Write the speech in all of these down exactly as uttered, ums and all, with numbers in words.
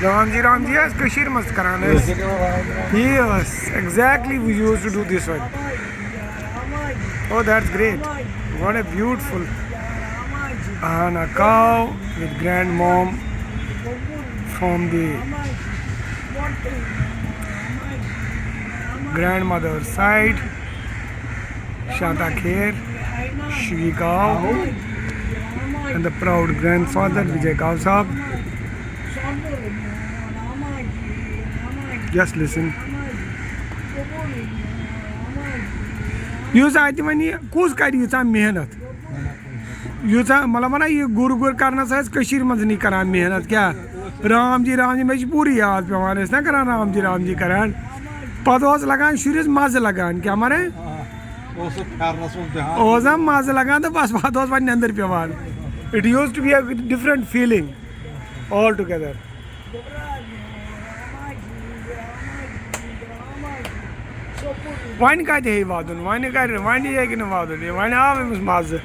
رام جی، رام جی آسہِ کٔشیٖرِ منٛز تہِ کران أسۍ۔ He was exactly, we used to do this one. Oh, that's great. What a beautiful Ahana cow with grandmom from the grandmother side. Shanta Kher, Shri cow, and the proud grandfather Vijay Kausab. Just listen. یُس اَتہِ وۄنۍ یہِ کُس کَرِ ییٖژاہ محنت؟ ییٖژاہ، مطلب وَنان، یہِ گُر گُر کَرنَس ٲسۍ کٔشیٖرِ منٛز نٕے کَران محنت۔ کیٛاہ؟ رام جی، رام جی، مےٚ چھِ پوٗرٕ یاد پٮ۪وان، ٲسۍ نا کَران رام جی، رام جی کَران۔ پَتہٕ اوس لَگان شُرِس مَزٕ لَگان، کیٛاہ مَرے؟ اوس سُہ پھیرنَس منٛز بیٚہان۔ اوس نا مَزٕ لَگان تہٕ بَس پَتہٕ اوس وۄنۍ نیٚنٛدٕر پٮ۪وان۔ It used to be a different feeling altogether. وۄنۍ کَتہِ ہیٚیہِ وَدُن؟ وۄنۍ کَرِ، وۄنۍ یی ہیٚکہِ نہٕ وَدُن، یہِ وۄنۍ آو أمِس مَزٕ۔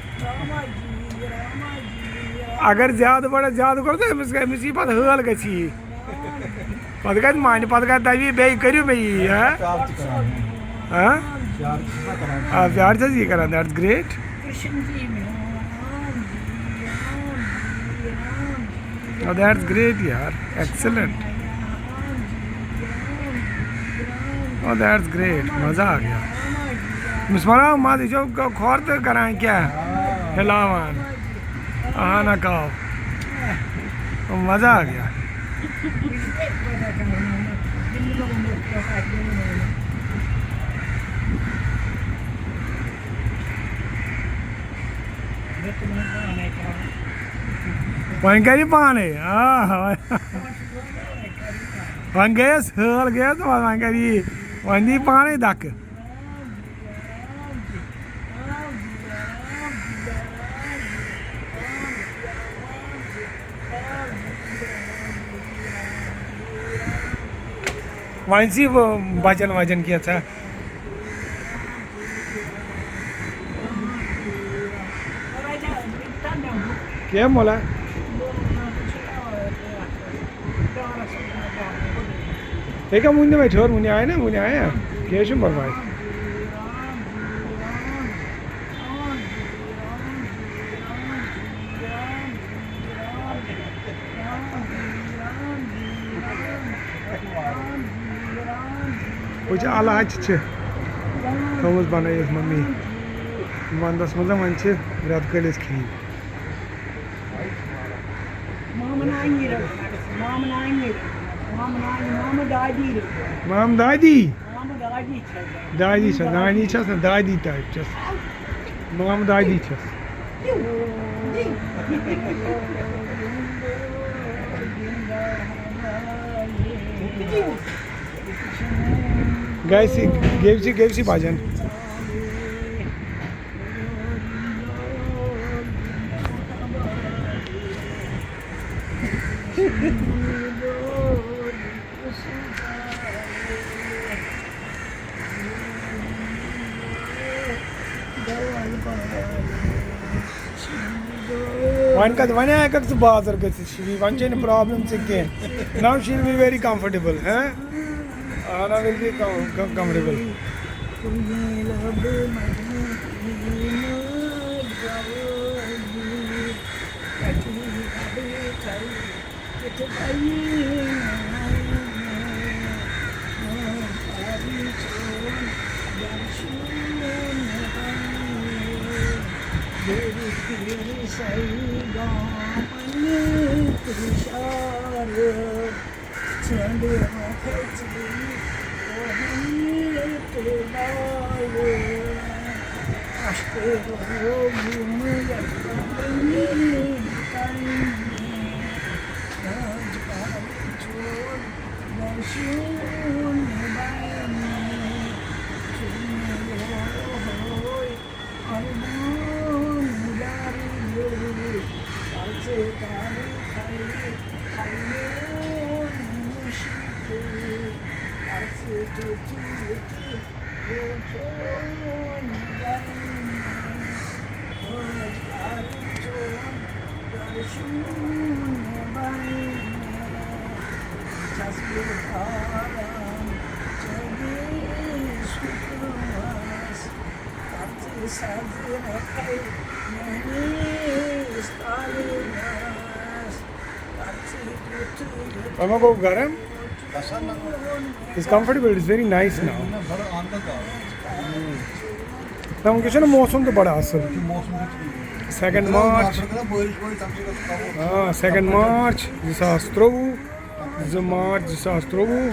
اگر زیادٕ بَڑٕ زیادٕ کوٚر تہٕ أمِس، أمِس یی پَتہٕ حٲل گژھِ یی۔ پَتہٕ کَتہِ مانہِ، پَتہٕ کَتہِ دَپہِ یہِ، بیٚیہِ کٔرِو مےٚ یی، ہا؟ ہا؟ آ، پیار چھَس یی کَران، that's great. Oh, that's great, یار، excellent. Oh, that's great, مَزٕ آو یار۔ أمِس وَنان مَزٕ، یہِ چھُ کھۄر تہٕ کَران کیٛاہ؟ ہِلاوان۔ اہن ہا، کاو۔ مزہ آ گیا۔ وۄنۍ کرِ پانے۔ آ، وۄنۍ گٔیَس حٲل گٔیَس، وۄنۍ کرِ یی۔ وۄنۍ دی پانے دکہٕ۔ وۄنۍ ژی بہٕ بچن وچن کینٛژھا۔ کینٛہہ مولا۔ ییٚکیٛاہ وُنہِ دِمے ٹھٔہر، وُنہِ آیہِ نا، وُنہِ آیہِ نا، کینٛہہ چھُنہٕ پرواے۔ وٕچھ، الہٕ ہَچہِ چھِ تھٲومٕژ بَنٲیِتھ مٔمی وَنٛدَس منٛز، وۄنۍ چھِ رٮ۪تہٕ کٲلِس کھیٚنۍ۔ مامہٕ نانی رٔٹ، مامہٕ نانی، مامہٕ نانی، مامہٕ دادی رٔٹ۔ مامہٕ دادی؟ مامہٕ دادی چھَس۔ دادی چھَس، نانی چھَس نہٕ، دادی ٹایپ چھَس۔ مامہٕ دادی چھَس۔ گژھِ، گٔژھِ، گٔژھِ بَجَن۔ وۄنۍ کَتہِ، وۄنۍ ہٮ۪کَکھ ژٕ بازر گٔژھِتھ شِوی، وۄنۍ چھے نہٕ problem ژےٚ کینٛہہ۔ Now she will be very comfortable, ہاں؟ Ahana will be com-, com-, comfortable. وۄنۍ ما گوٚو گرم؟ It's comfortable, it's very nice now. نہ، وٕنکیٚس چھُنہ موسم تہِ بڑٕ اصل۔ Second March. آ، second March زٕ ساس ترٛۆوُہ، زٕ March زٕ ساس ترٛۆوُہ۔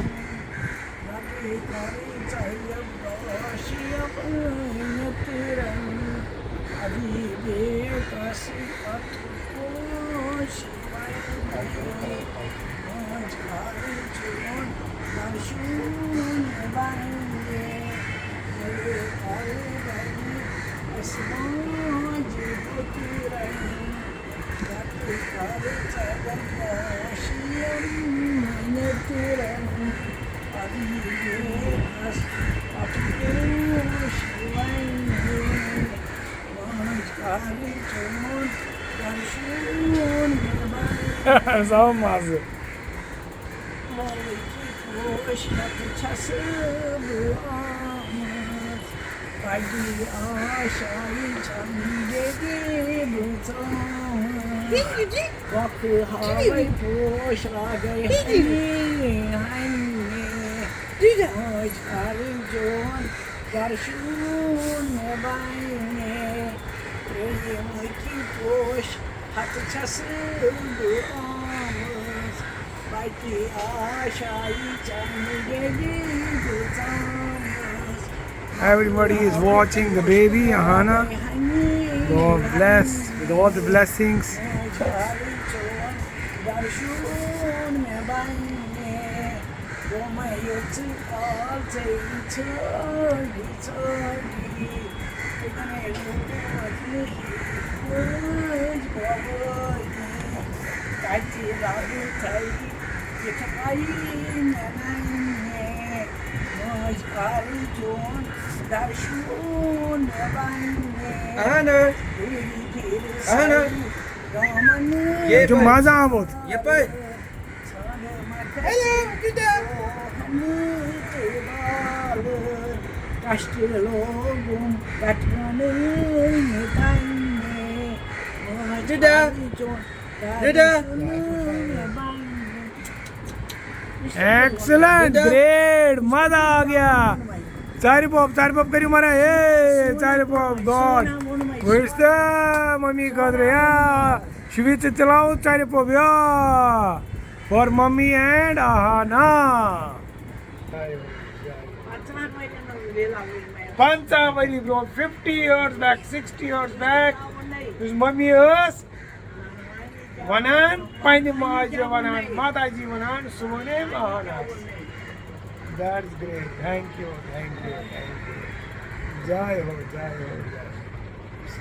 سو مزٕ۔ مولٕکۍ پوش ہٮ۪تھ چھَس بہٕ آمٕژ، بَڑی آشایہِ چھَم ییٚتہِ بہٕ ژامٕژ۔ وقت ہاوے پوش لاگے ہنی ہنی۔ مٲج کَرٕنۍ چون درشوٗن مےٚ بَنہِ۔ ترٛیٚیِمٕکی پوش ہَتہٕ چھَس بہٕ آمٕژ۔ بَٹی آشایی چَنہٕ ییٚلہِ بہٕ ژامٕژ۔ Everybody is watching the baby, Ahana. With all bless, with all the blessings. اہن حظ۔ اہن حظ۔ یہِ چھُ مزٕ آمُت۔ یپٲرۍ۔ ہیلو، کیٛاہ؟ جدا۔ جدا۔ Excellent, great, مزٕ آ گیا۔ ژارِ پوپ، ژارِ پوپ کٔرِو مَرا، اے، ژارِ پوپ، God۔ وٕچھ تہٕ مٔمی خٲطرٕ، یا۔ شُوی ژٕ تِلاوت ژارِ پوپ، یا۔ For mommy and Ahana۔ پنٛژاہ ؤری برونٛہہ، fifty years back, sixty years back، یُس مٔمی ٲس وَنان، پنٛنہِ ماجہِ وَنان، ماتا جی وَنان، سُہ وَنے أمۍ اَہَن حظ۔ That's great. Thank you, thank you, thank you. جاے ہو، جاے ہو، جاے ہو۔